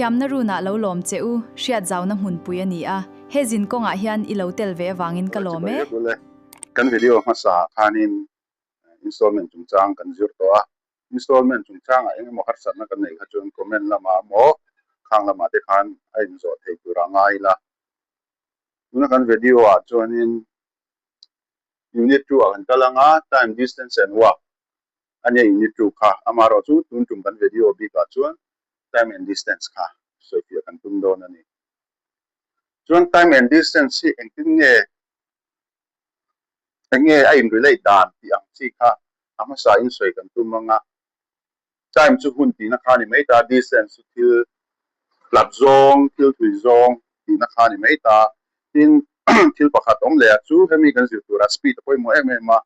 Thiamna runah lo lawm che u, hriat zauna hmunpui a ni a, he zin kawngah hian i lo tel ve avangin ka lawm e. Kan video hmasa ah khanin installment chungchang kan zir tawh a, installment chungchangah eng emaw harsatna kan neih kha chuan comment lamah emaw khang lamah te khan a inzawh thei tur a ngai ila. Tuna kan video ah chuanin unit 2 ah kan kal ang a, time, distance and work a nia unit 2 kha. Amaherawhchu tun tum kan video bikah chuan time and distance kha sawifiah kan tum dawn a ni. Chuan time and distance hi engtin nge eng nge a in relate dan tih ang chi kha a hmasa in sawi kan tum ang a. Time chu hun tihna kha a ni mai ta, distance chu thil hlat zawng, thil thui zawng tihna kha a ni mai ta. Tin, thil pakhat awm leh ah chu hemi kan zir turah speed a pawimawh em em a,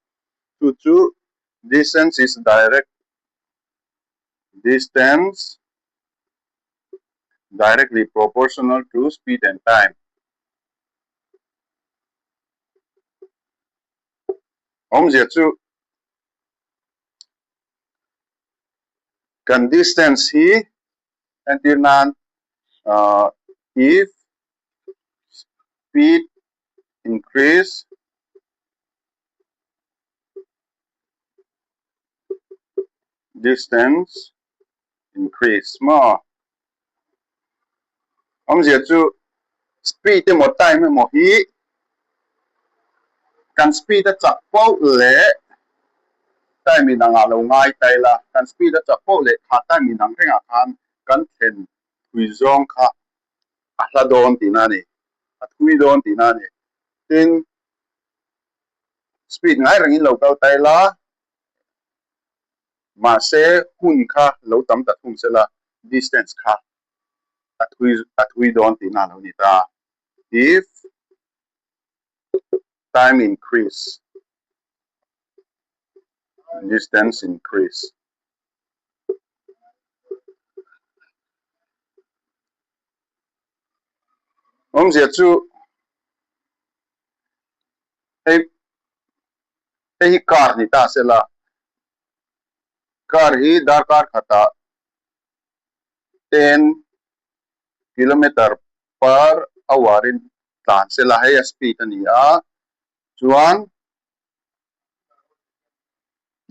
chu chu distance is direct distance directly proportional to speed and time. Awmzia chu kan distance hi entir nan if speed increase distance increase maw? Awmzia chu speed emaw time emaw hi kan speed a chak poh leh time in angah lo ngai ta ila, kan speed a chak poh leh kha time in ang rengah khan kan thlen thui zawng kha a hla dawn tihna a ni, a thui dawn tihna a ni. Tin, speed ngai rengin lo kal ta ila, Mahse, hun kha lo tam ta thung sela, distance kha a thui a thui dawn tihna a lo ni ta. If time increase, distance increase. Awmzia chu hei hei hi car ni ta sela, car hi darkar khatah 10 kilometer per hour in tlan sela, hei a speed a ni a, chuan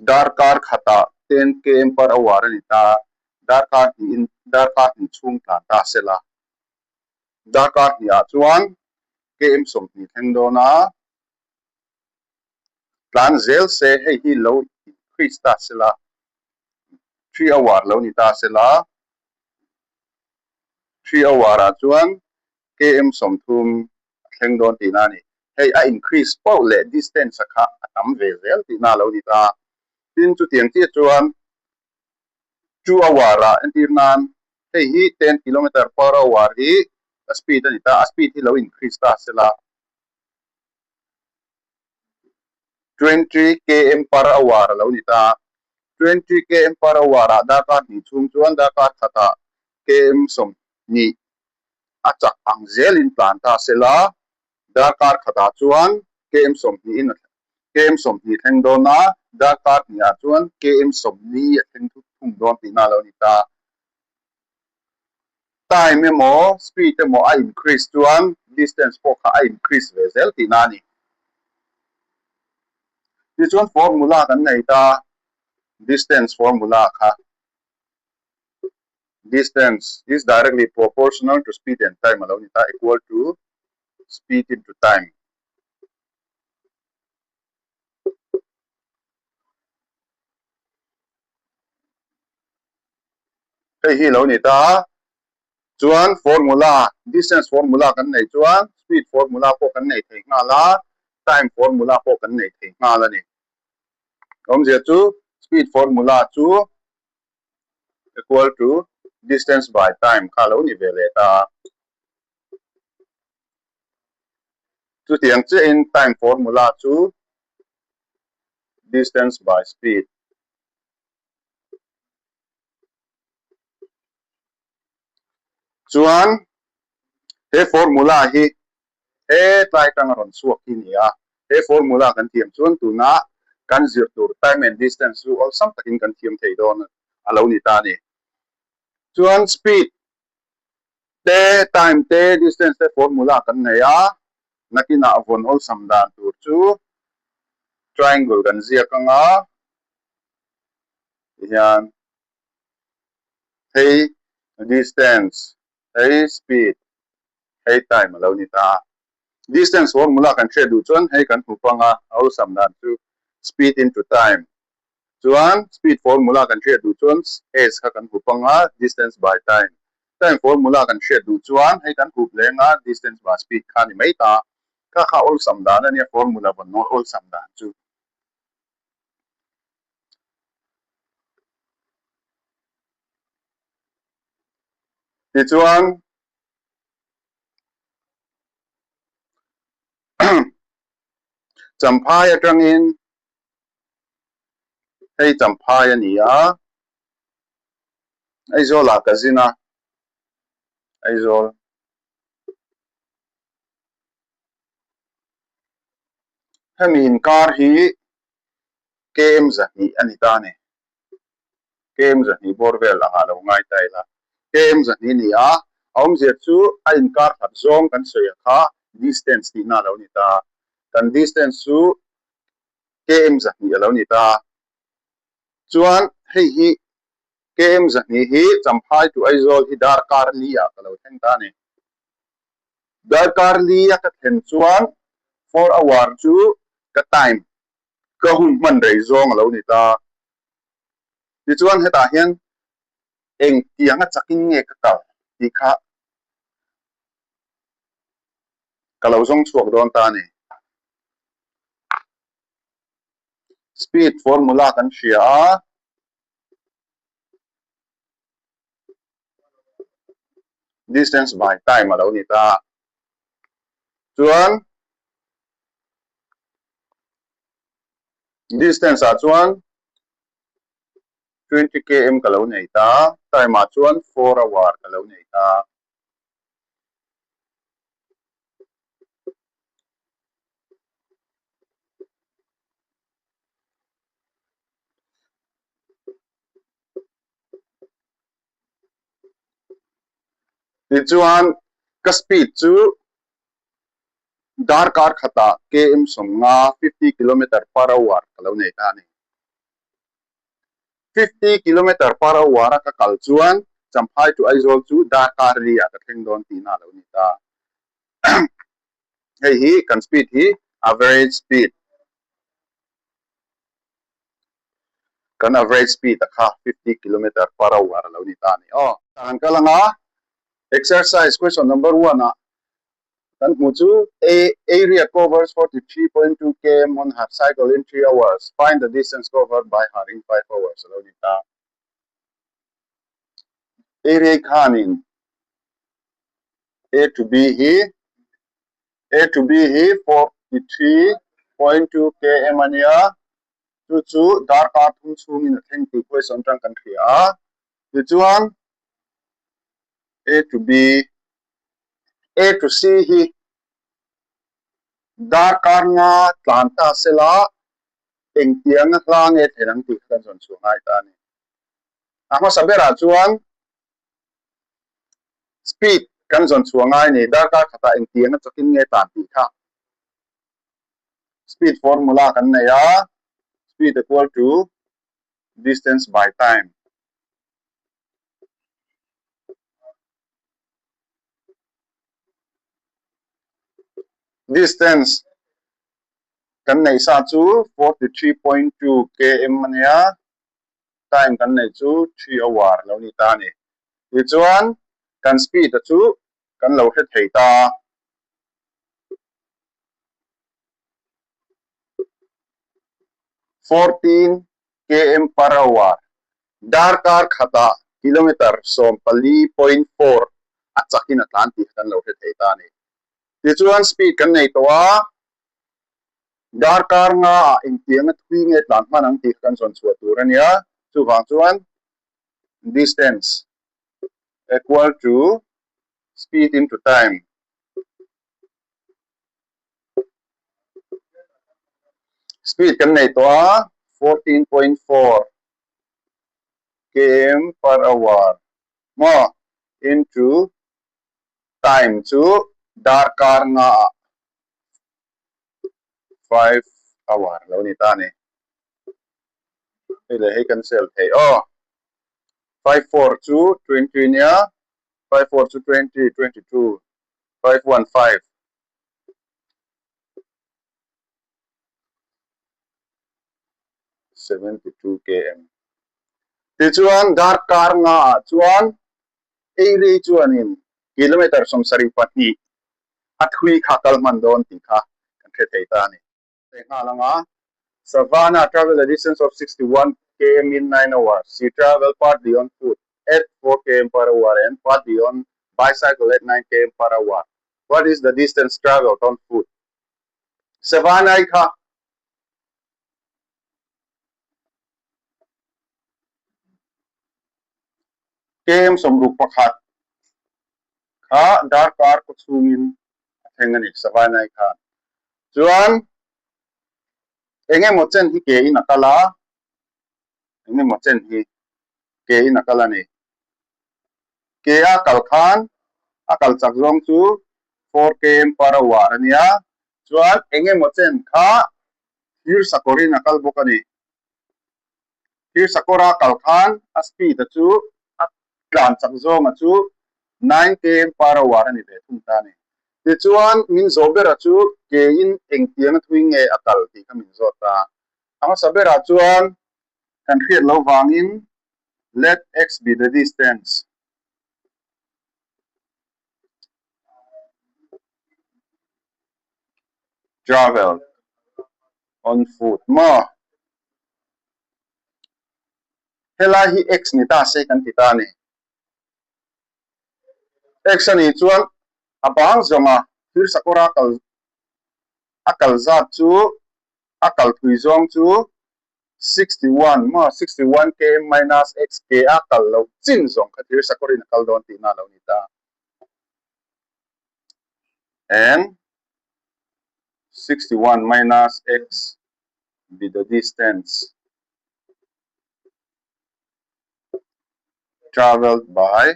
darkar khatah 10 km per hour a ni ta, darkar hnihin darkar hnih chhung tlan ta sela, darkar hnihah chuan km 20 thleng dawn a. Tlan zel se hei hi lo increase ta sela, 3 hour lo ni ta sela, 3 hour ah chuan km 30 a thleng dawn tihna a ni. Hei a increase poh leh distance a kha a tam ve zel tihna a lo ni ta. Tin, chutiang chiah chuan 2 hour ah entir nan hei hi 10 kilometer per hour hi a speed a ni ta, a speed hi lo increase ta sela, 20 km per hour a lo ni ta. 20 km per hour ah darkar hnih chhung chuan darkar khatah km 20 a chak ang zelin tlan ta sela, darkar khatah chuan km 20 in km 20 thleng dawn a, darkar hnihah chuan km 40 a thleng thung dawn tihna a lo ni ta. Time emaw speed emaw a increase chuan distance pawh kha a increase ve zel tihna a ni. Tichuan formula kan nei ta, distance formula kha distance is directly proportional to speed and time a lo ni ta, equal to speed into time. Hei hi lo ni ta. Chuan formula, distance formula kan nei chuan speed formula pawh kan nei thei nghal a, time formula pawh kan nei thei nghal a ni. Awmzia chu speed formula chu equal to distance by time kha lo ni ve leh ta. Chutiang chiahin time formula chu distance by speed. Chuan he formula hi he tlai tanga rawn chhuak hi ni a, he formula kan thiam chuan tuna kan zir tur time and distance chu awlsam takin kan thiam thei dawn a lo ni ta a ni. Chuan speed. te, time te, distance te formula kan nei a, nakinah vawn awlsam dan tur chu triangle kan ziak ang a, tihian hei distance, hei speed, hei time a lo ni ta a. Distance formula kan hriat duh chuan hei kan hmu pang a, a awlsam dan chu speed into time. Chuan speed formula kan hriat duh chuan s kha kan hup ang a, distance by time. Time formula kan hriat duh chuan hei kan hup leng a, distance by speed kha a ni mai ta. Kha kha awlsam dan a nia, formula vawn nawn awlsam dan chu. Tichuan Champhai atangin Hei Champhai a ni a, Aizawl ah ka zin a, Aizawl. Hemi inkar hi KM 200 a ni ta a ni. KM 200 bawr vel angah lo ngai ta ila. KM 200 a ni a, a awmzia chu a inkar khat zawng kan sawi a kha distance tihna a lo ni ta. Kan distance chu KM 200 a lo ni ta. Chuan hei hi KM 200 hi Champhai to Aizawl hi darkar li ah ka lo thleng ta a ni. Darkar li a ka thlen chuan 4 hour chu ka time ka hun hman rei zawng a lo ni ta. Tichuan hetah hian eng tianga chakin nge ka kal tih kha ka lo zawng chhuak dawn ta a ni. Speed formula kan hria a. Distance by time a lo ni ta. Chuan distance ah chuan 20 km ka lo nei ta, time ah chuan 4 hour ka lo nei ta. Tichuan ka speed chu darkar khatah km 50, 50 kilometer per hour, ka lo nei ta a ni. 50 kilometer per hour a ka kal chuan Champhai to Aizawl chu darkar li ah ka thleng dawn tihna a lo ni ta. Hei hi kan speed hi average speed kan average speed a kha 50 kilometer per hour a lo ni ta a ni aw. Kan kal anga exercise question number one ah kan hmuh chu A area covers 43.2 km on her cycle in 3 hours find the distance covered by her in 5 hours a lo ni ta. Area khanin A to B hi A to B hi 43.2 km a nia, chu chu darkar thum chhungin a thleng tih question atang kan hria a. Tichuan A to B A to C hi darkar nga tlan ta sela engtianga hla nge thlen ang tih kha kan zawn chhuah ngai ta a ni. A hmasa berah chuan Speed kan zawn chhuah ngai ni, darkar khatah engtiang a chakin nge tan tih kha speed formula kan nei a, speed equal to distance by time. Distance kan neih sa chu 43.2 km a nia. Time kan neih chu 3 hour lo ni ta a ni. Tichuan kan speed a chu kan lo hre thei ta. 14 km per hour, darkar khatah kilometer 14.4 a chakin a tlan tih kha kan lo hre thei ta a ni. Tichuan speed kan nei tawh a. Darkar nga ah engtianga thui nge tlan hman ang tih kha kan zawn chhuah tur a nia, chuvang chuan distance equal to speed into time. Speed kan nei tawh a, 14.4 km per hour maw into. Time chu darkar nga ah 5 hour lo ni ta a ni. Hei leh hei kan sel thei aw. 5 4 chu 20 nia, 5 4 chu 20, 22, 5 1 5. 72 km. Tichuan darkar nga ah chuan Eirei chuanin kilometre 72 a thui kha kal hman dawn tih kha kan hre thei ta a ni. Hei nghal anga Savannah travel a distance of 61 km in 9 hours. She travel partly on foot at 4 km per hour and partly on bicycle at 9 km per hour. What is the distance travelled on foot? Savannah-i kha Km 61 kha darkar kaw chhungin a thleng a ni Savannah-i khan. Chuan eng emaw chen hi ke in a kal a, eng emaw chen hi ke in a kal a ni. Ke a kal khan a kal chak zawng chu 4 km per hour a nia, chuan eng emaw chen kha thir sakawrin a kal bawk a ni. Thir sakawra kal khan a speed a chu a tlan chak zawnga chu 9 km per hour a ni ve thung ta a ni. Tichuan min zawh bera chu ke in engtiang a thui nge a kal tih kha min zawt ta. A hmasa berah chuan kan hriat loh vangin let x be the distance travelled on foot maw? Helai hi x ni ta se kan ti ta a ni. X a nih chuan a bang zawnga thil sakawra kal a kal zat chu a kal thui zawng chu 61 maw 61 km minus x ke a kal loh chin zawng kha thil sakawrin a kal dawn tihna a lo ni ta. And 61 minus x be the distance travelled by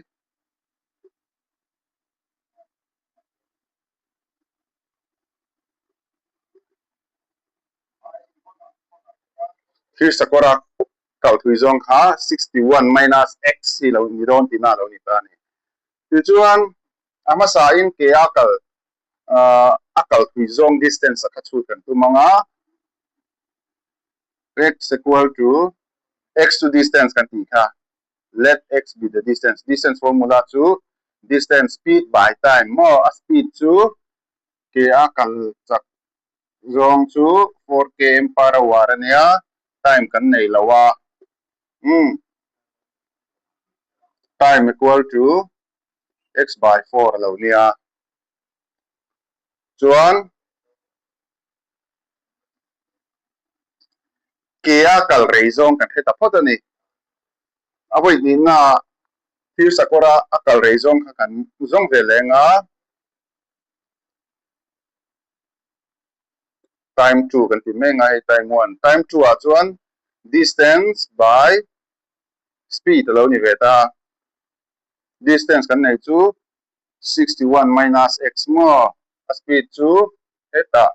Thir sakawra kal thui zawng kha 61 minus x hi lo ni dawn tihna a lo ni ta a ni. Tichuan a hmasain ke a kal a kal thui zawng distance a kha chhut kan tum ang a, x equal to x to distance kan tih kha let x be the distance distance formula chu distance speed by time maw a speed chu ke a kal chak zawng chu 4 km per hour a nia time kan nei lo a umm time equal to x by 4 a lo nia chuan Ke a kal rei zawng kan hre ta phawt a ni. A vawi hnihna thir sakawra a kal rei zawng kha kan zawng ve leng a. Time 2 kan ti mek a, hei time 1. Time 2 ah chuan distance by speed a lo ni ve ta. Distance kan nei chu 61 minus x maw? A speed chu hetah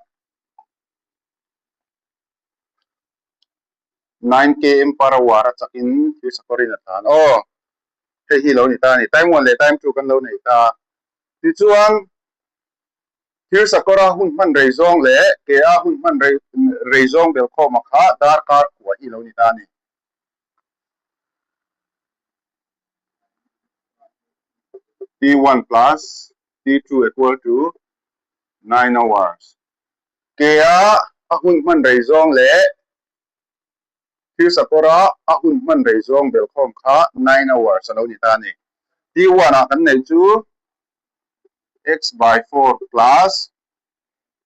9 km per hour a chakin thil sakawrin a tlan. Aw, hei hi lo ni ta a ni. Time 1 leh time 2 kan lo nei ta. Tichuan, thil sakawra hun hman rei zawng leh ke a hun hman rei rei zawng belkhawma kha darkar kua hi lo ni ta a ni. T1 plus T2 equal to 9 hours. Ke a a hun hman rei zawng leh thil sakawra a hun hman rei zawng belkhawm kha 9 hours a lo ni ta a ni. T1 ah kan neih chu x by 4 plus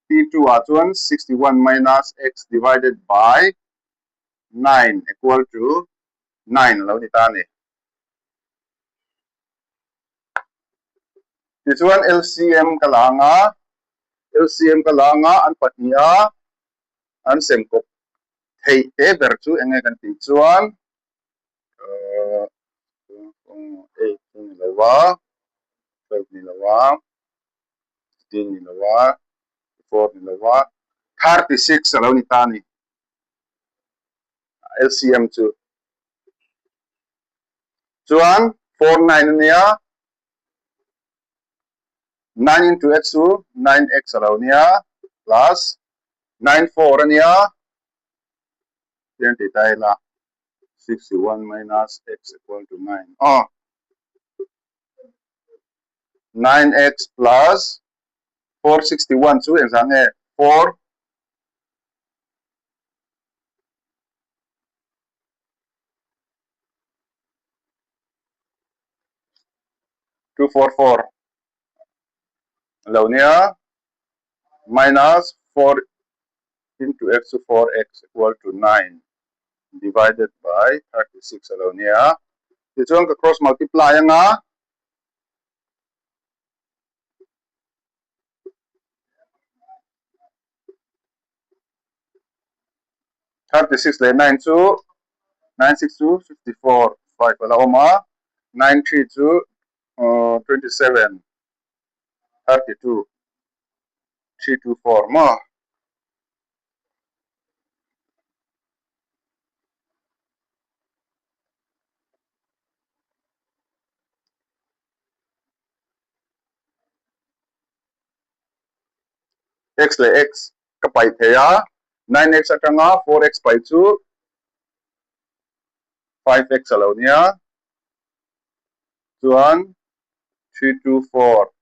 T2 ah chuan 61 minus x divided by 9 equal to 9 a lo ni ta a ni. Tichuan LCM ka la ang a, LCM ka la ang a, an pahniha an sem kawp theih te ber chu eng nge kan tih chuan 8 ni lo a, 12 ni lo a. 15 ni lova, 4 ni lova, 36 a lo ni ta a ni. LCM chu. Chuan 4 9 a nia, 9 into x chu 9x a lo nia, plus 9 4 a nia, tiang tih ta ila 61 minus x equal to 9. Aw. 9x plus 461 chu engzah nge 4 244 lo nia minus 4 into x chu 4x equal to 9 divided by 36 a lo nia. Tichuan ka cross multiply anga 36 leh 9 chu 9 6 chu 54 5 a la awm a 9 3 chu 27 32 3 2 4 maw. X leh x ka paih thei a, 9x atanga 4x paih chu 5x a lo nia, chuan 3 2 4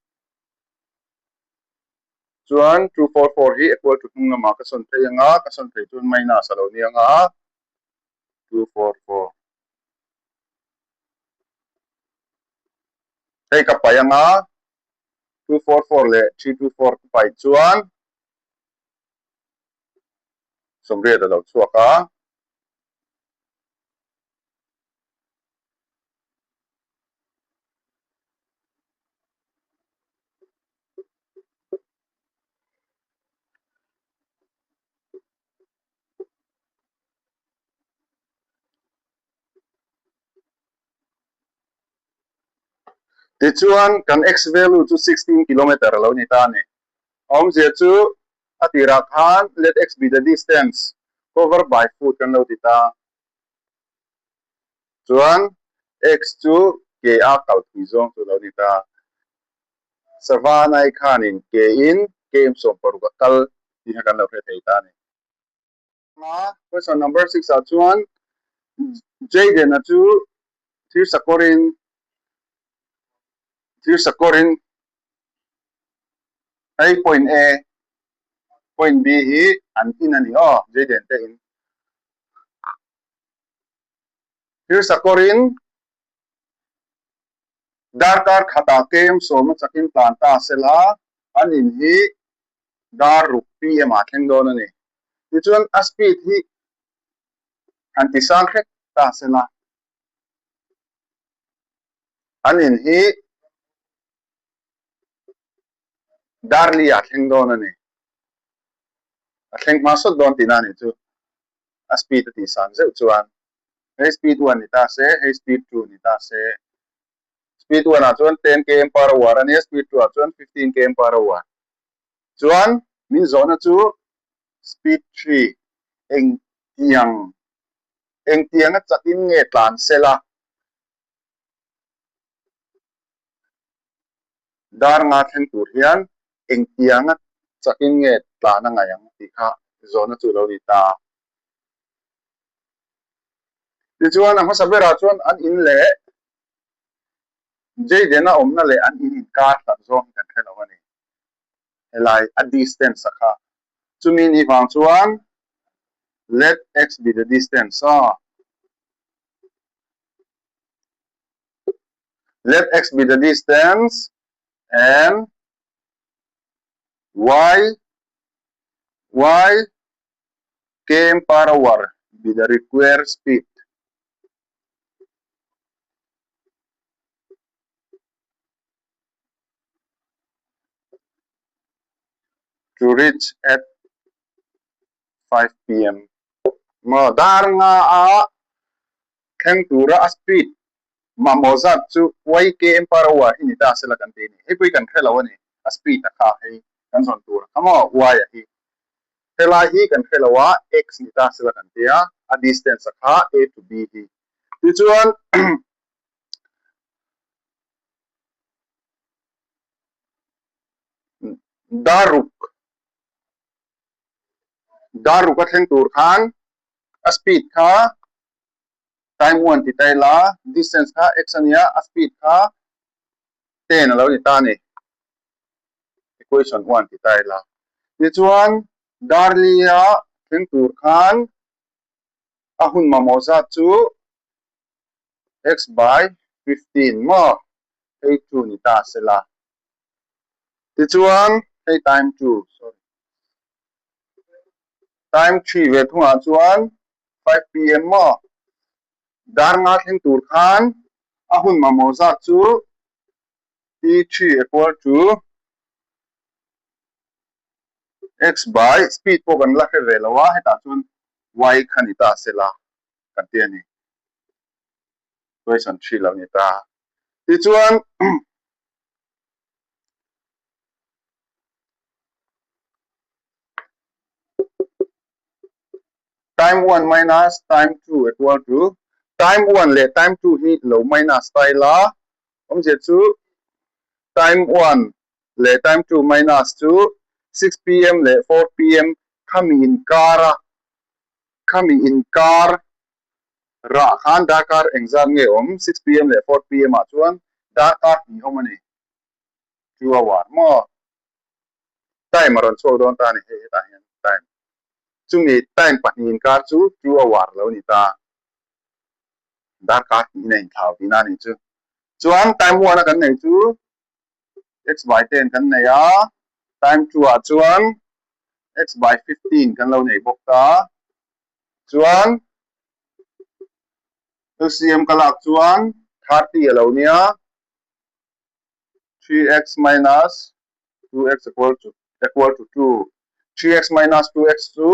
Chuan 244 hi equal to hnung lamah ka sawn phei anga, ka sawn phei chuan minus a lo ni anga, 244. Hei ka paih anga, 244 leh 324 ka paih chuan 80 a lo chhuak a. Tichuan, kan x value chu 16 kilometer a lo ni ta a ni. A awmzia chu a tirah khan let x be the distance cover by foot kan lo ti ta. Chuan x chu ke a kal thui zawng chu lo ni ta. Savanai khanin ke in game 16 a kal tih kha kan lo hre thei ta a ni. Question number 6 ah chuan Jayden-a chu thir sakawrin thir sakawrin hei point A point B hi an in a ni aw Jayden te in. Thir sakawrin Darkar khatah kem sawma chakin tlan ta sela an in hi dar ruk pm ah thleng dawn a ni. Tichuan a speed hi han ti sang hrek ta sela an in hi dar li ah thleng dawn a ni. A thleng hma sawt dawn tihna a nih chu. A speed a tih san zeuh chuan hei speed one ni ta se, hei speed two ni ta se. Speed one ah chuan 10 km per hour a nia, speed two ah chuan 15 km per hour. Chuan min zawhna chu speed three engtiang engtianga chakin nge tlan sela dar nga thleng tur hian engtianga chakin nge tlan a ngaih ang tih kha zawhna chu lo ni ta. Tichuan a hmasa berah chuan an in leh Jayden-a awmna leh an in inkar hlat zawng hi kan hre lo a ni. Helai a distance a kha. Chumi ni vang chuan let x be the distance a. Let x be the distance and y y km per hour be the required speed. To reach at 5 pm. Maw dar nga a thleng tura a speed mamawh zat chu y km per hour hi ni ta sela kan ti a ni. Hei pawh hi kan hre lo a ni. A speed a kha hei kan zawn tur a kha maw y a hi. Helai hi kan hre lo a, x ni ta sela kan tia, a distance a kha a to b hi. Tichuan daruk daruk a thleng tur khan a speed kha time one ti ta ila distance kha x ania a speed kha 10 a lo ni ta a ni equation 1 ti ta ila tichuan darli-a thleng tur khan a hun mamawh zat chu x by 15 maw hei 2 ni ta sela tichuan hei time 2 sorry time 3 ve thungah chuan 5 pm maw dar nga thleng tur khan a hun mamawh zat chu T3 equal to x by speed pawh kan la hre ve lo a, hetah chuan y kha ni ta sela kan ti a ni. Question 3 lo ni ta. Tichuan Time 1 minus time 2 equal to time 1 leh time 2 hi lo minus ta ila awmzia chu time 1 leh time 2 minus chu 6 pm leh 4 pm khami inkar a khami inkar rah khan darkar engzat nge awm 6 pm leh 4 pm ah chuan darkar hnih awm a ni 2 hour maw time a rawn chhuak dawn ta a ni hei hetah hian time chumi time pahnih inkar chu 2 hour lo ni ta darkar hnihin a inthlau tihna a nih chu chuan time 1 a kan neih chu x by 10 kan nei a time 2 ah chuan x by 15 kan lo nei bawk ta chuan LCM ka lak chuan 30 a lo nia 3x minus 2x equal to equal to 2 3x minus 2x chu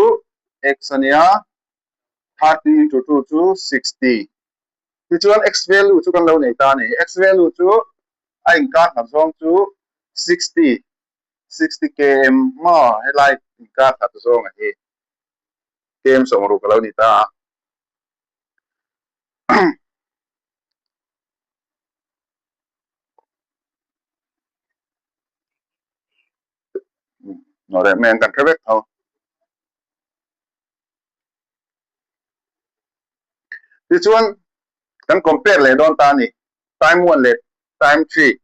x a nia 30 into 2 chu 60 tichuan x value chu kan lo nei ta a ni x value chu a inkar hlat zawng chu 60 60 km maw helai inkar hlat zawng a hi km sawmruk a lo ni ta a. Nó reh men kan hre vek tho. Tichuan kan compare leh dawn ta a ni. Time 1 leh time 3.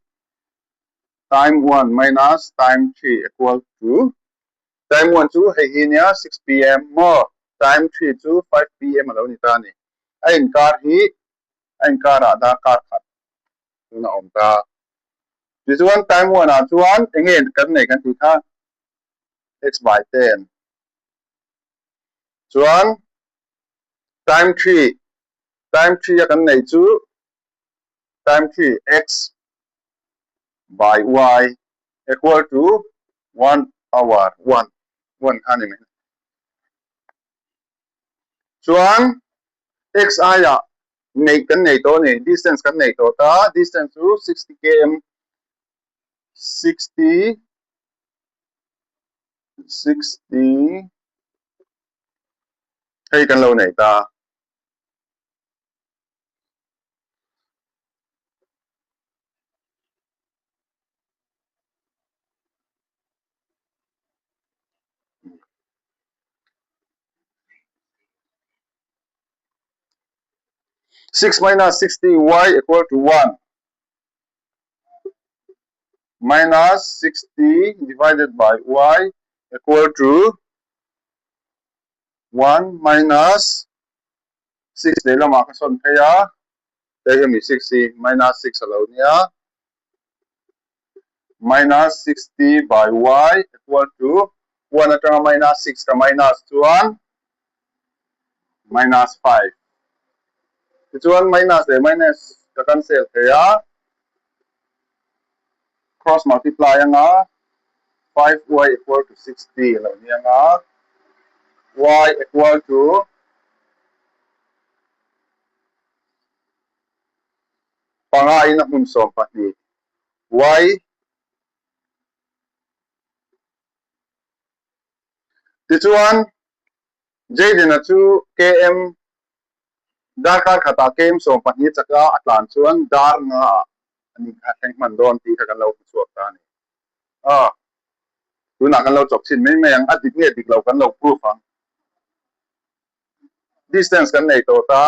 Time 1 minus time 3 equal to time 1 chu hei hi nia 6 pm maw time 3 chu 5 pm a lo ni ta a ni. A inkar hi a inkarah darkar khat tun a awm ta. Tichuan time 1 ah chuan enge kan nei kan tih kha x by 10 chuan time 3 time 3 a kan nei chu time 3 x by y equal to 1 hour 1 1 kha ni mai chuan x aiah neih kan nei tawh a ni distance kan nei tawh ta distance chu 60 km 60 60 hei kan lo nei ta. 6 minus 60 y equal to 1 minus 60 divided by y equal to 1 minus 6 leh lamah ka sawn phei a hei hemi 6 hi minus 6 a lo nia minus 60 by y equal to 1 atanga minus 6 ka minus chuan minus 5 tichuan minus leh minus ka cancel thei a cross multiply anga 5y equal to 60 a lo ni anga y equal to panga in a hmun 12 y. Tichuan, Jayden-a chu KM darkar khatah KM 12 chaka a tlan chuan dar nga ah a ni kha thleng hman dawn tih kha kan lo hmu chhuak ta a ni. Aw, tunah kan lo chawk chhin mai mai ang, a dik nge dik lo kan lo proof ang. Distance kan nei tawh ta.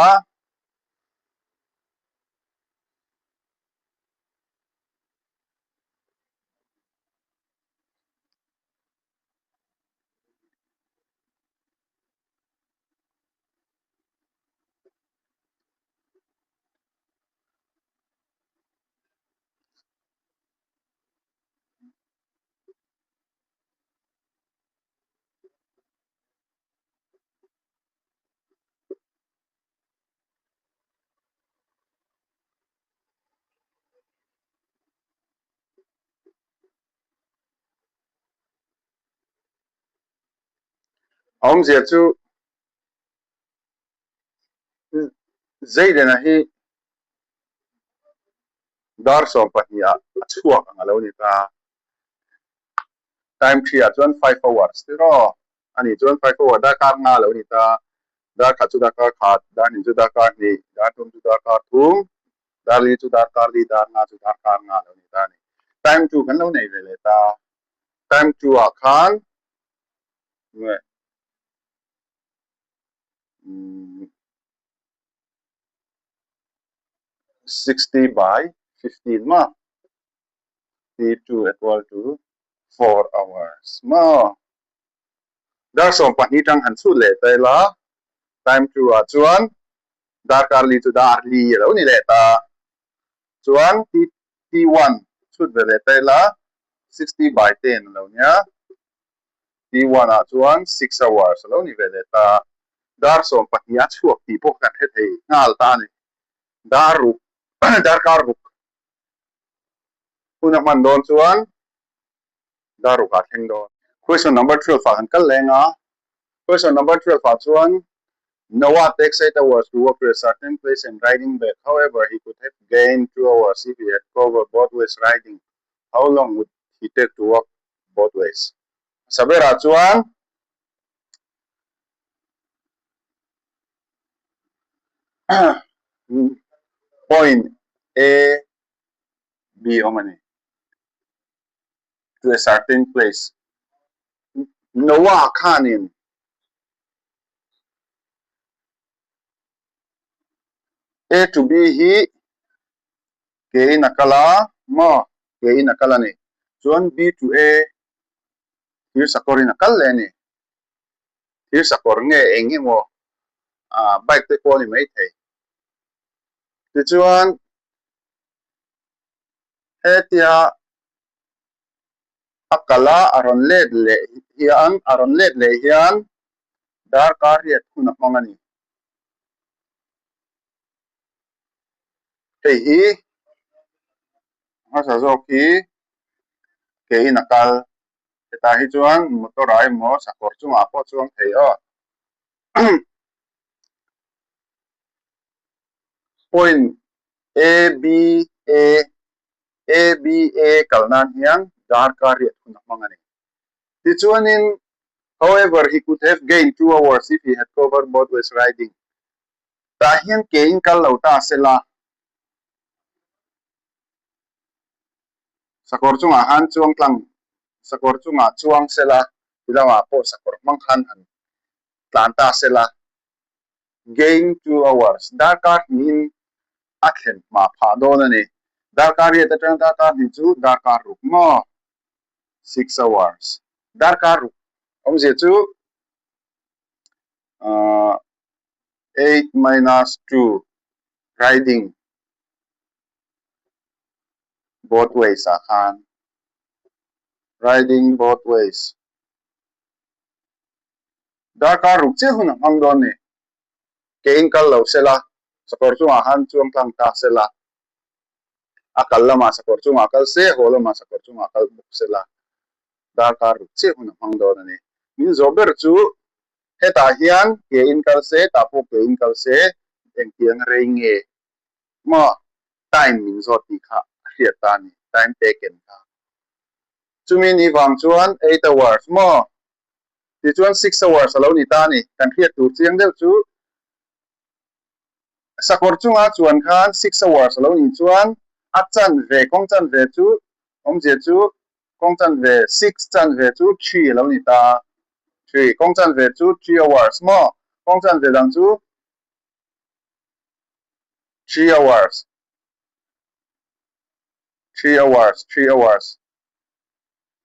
A awmzia chu Zayden-a hi dar 12 ah a chhuak ang a lo ni ta. Time 3 ah chuan 5 hours tiraw a nih chuan 5 hour darkar nga a lo ni ta. Dar khat chu darkar khat, dar hnih chu darkar hnih, dar thum chu darkar thum, dar li chu darkar li, dar nga chu darkar nga a lo ni ta a ni. Time 2 kan lo nei ve leh ta. Time 2 ah khan nge 60 by 15 ma T2 equal to 4 hours ma dar 12 tang han chhut leh ta ila time 2 ah chuan darkar li chu dar li a lo ni leh ta chuan T1 chhut ve leh ta ila 60 by 10 a lo nia T1 ah chuan 6 hours a lo ni ve leh ta dar 12 a chhuak tih pawh kan hre thei nghal ta a ni dar ruk darkar ruk hun a hman dawn chuan dar ruk ah thleng dawn. Question number 12 ah kan kal leng a, question number 12 ah chuan Noah takes 8 hours to walk to a certain place and riding back, however he could have gained 2 hours if he had covered both ways riding, how long would he take to walk both ways? Hmasa berah chuan point A, B awm a ni. To a certain place. Noah khanin A to B hi kein a kal a maw? Kein a kal a ni. Chuan B to A thir sakawrin a kal leh a ni. Thir sakawr nge eng emaw bike te pawh a ni maithei. Tichuan hetia a kal a, a rawn let leh hian a rawn let leh hian darkar riat hun a hmang a ni. Hei hi hmasa zawk hi ke in a kal hetah hi chuan motor ah emaw sakawr chungah pawh chuang thei aw. Point A B A A B A kal nan hian darkar riat hun a hmang a ni. Tichuanin however he could have gained 2 hours if he had covered both ways riding. Tah hian ke in kal lo ta se la. Sakawr chungah khan chuang tlang sakawr chungah chuang se la ti lamah pawh sakawr hmang khan han tlan ta se la. Gain 2 hours darkar hnihin a thlen hma phah dawn a ni. Darkar riat atang darkar hnih chu darkar ruk maw? 6 hours darkar ruk awmzia chu 8 minus 2 riding both ways ah khan riding both ways darkar ruk chiah hun a hmang dawn ni ke in kal lo sela sakawr chungah khan chuang tlang ta sela a kal lamah sakawr chungah kal se haw lamah sakawr chungah kal bawk sela darkar ruk chiah hun a hmang dawn a ni min zawh ber chu Hetah hian ke in kal se, tah pawh ke in kal se, engtiang rei nge maw time min zawt tih kha a hriat ta a ni, time taken kha. Chumi ni vang chuan 8 hours maw? Tichuan 6 hours a lo ni ta a ni. Kan hriat tur chiang deuh chu sakawr chunga chuan khan 6 hours a lo nih chuan a chanve, kawng chanve chu awmzia chu kawng chanve six chanve chu three a lo ni ta a, three kawng chanve chu three hours maw? Kawng chanve dang chu three hours, three hours, three hours.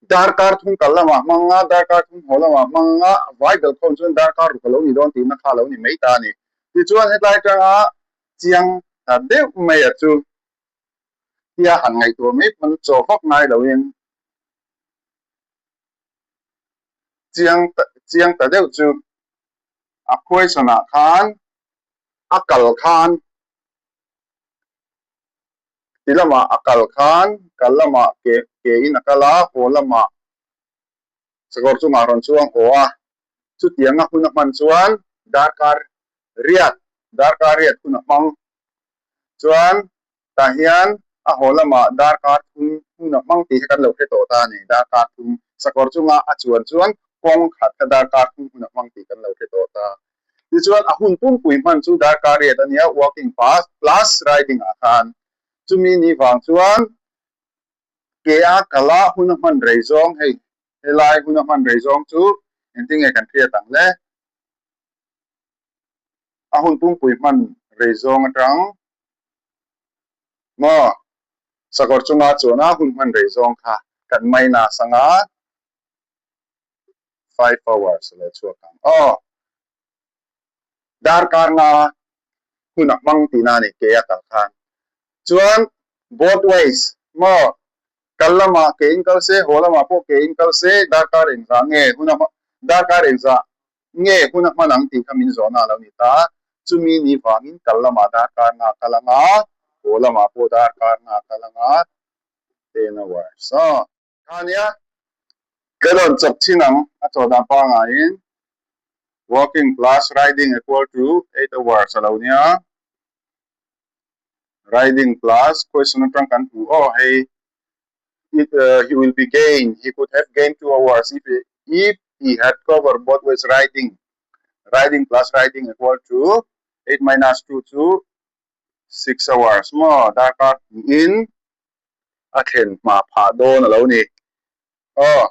Darkar thum kal lamah hmang a, darkar thum haw lamah hmang a, vai bel khawm chuan darkar ruk a lo ni dawn tihna kha a lo ni mai ta a ni. Tichuan hetlai atanga chiang ta deuh mai a chu tia han ngaihtuah mai pawn chaw vak ngai loin chiang chiang ta deuh chu a question ah khan a kal khan ti lamah a kal khan kal lamah ke ke in a kal a haw lamah sakawr chungah rawn chuang haw a chutianga hun a hman chuan darkar riat darkar riat hun a hmang chuan tah hian a haw lamah darkar thum hun a hmang tih hi kan lo hre tawh ta a ni. Darkar thum sakawr chunga a chuan chuan kawng khat kha darkar thum hun a hmang tih kan lo hre tawh ta. Tichuan a hun pumpui hman chu darkar riat a nia, walking path plus riding ah khan. Chumi ni vang chuan ke a kal a hun a hman rei zawng hei helai hun a hman rei zawng chu engtinge kan hriat ang le? A hun pumpui hman rei zawng atang maw sakawr chunga chuan a hun hman rei zawng kha kan maina sanga 5 hours a lo chhuak ang aw. Darkar nga hun a hmang tihna a ni ke a kal khan. Chuan both ways maw kal lamah ke in kal se haw lamah pawh ke in kal se darkar engzah nge hun a darkar engzah nge hun a hman ang tih kha min zawhna a lo ni ta. Chumi ni vangin kal lamah darkar nga kal anga, haw lamah pawh darkar nga kal anga, 10 hours aw. Kha nia, ka rawn chawp thin ang a chaw dan pangaiin walking plus riding equal to 8 hours a lo nia. Riding plus question atang kan hmu aw hei it he will be gain he could have gained 2 hours if he if he had covered both ways riding riding plus riding equal to 8 minus 2 chu 6 hours maw darkar hnihin a thlen hma phah dawn a lo ni. Aw,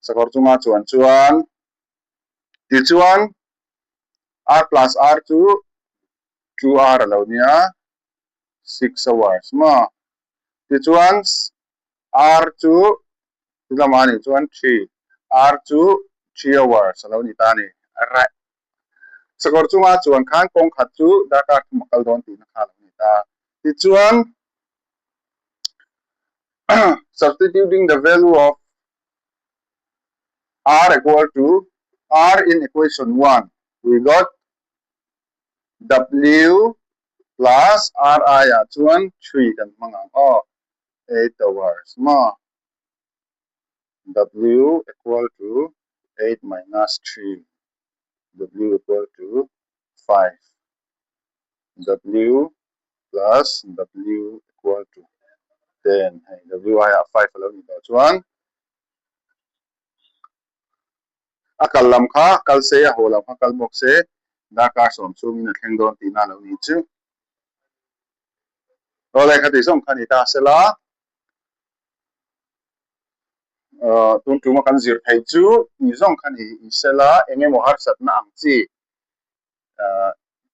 sakawr chunga chuan chuan tichuan R plus R chu 2R a lo nia, 6 hours maw. Tichuan R chu lamah a nih chuan 3, R chu 3 hours a lo ni ta a ni. Sakawr chunga chuan khan kawng khat chu darkar thum a kal dawn tihna kha a lo ni ta. Tichuan substituting the value of R equal to R in equation 1 we got W plus R aiah chuan 3 kan hmang ang aw 8 hours maw W equal to 8 minus 3 W equal to 5 W plus W equal to 10 hei W aiah 5 a lo ni tawh chuan a kal lam kha kal se a haw lam kha kal bawk se darkar sawm chhungin a thleng dawn tihna a lo ni chu. Awle kha tih zawng kha ni ta sela. Tun tuma kan zir thei chu ni zawng kha ni sela eng emaw harsatna ang chi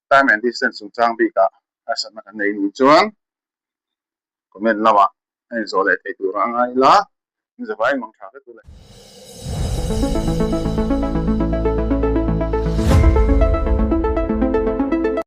time and distance chungchang bikah harsatna kan nei nih chuan comment lamah a inzawh leh thei tur a ngai ila, in zavai mang tha vek u le.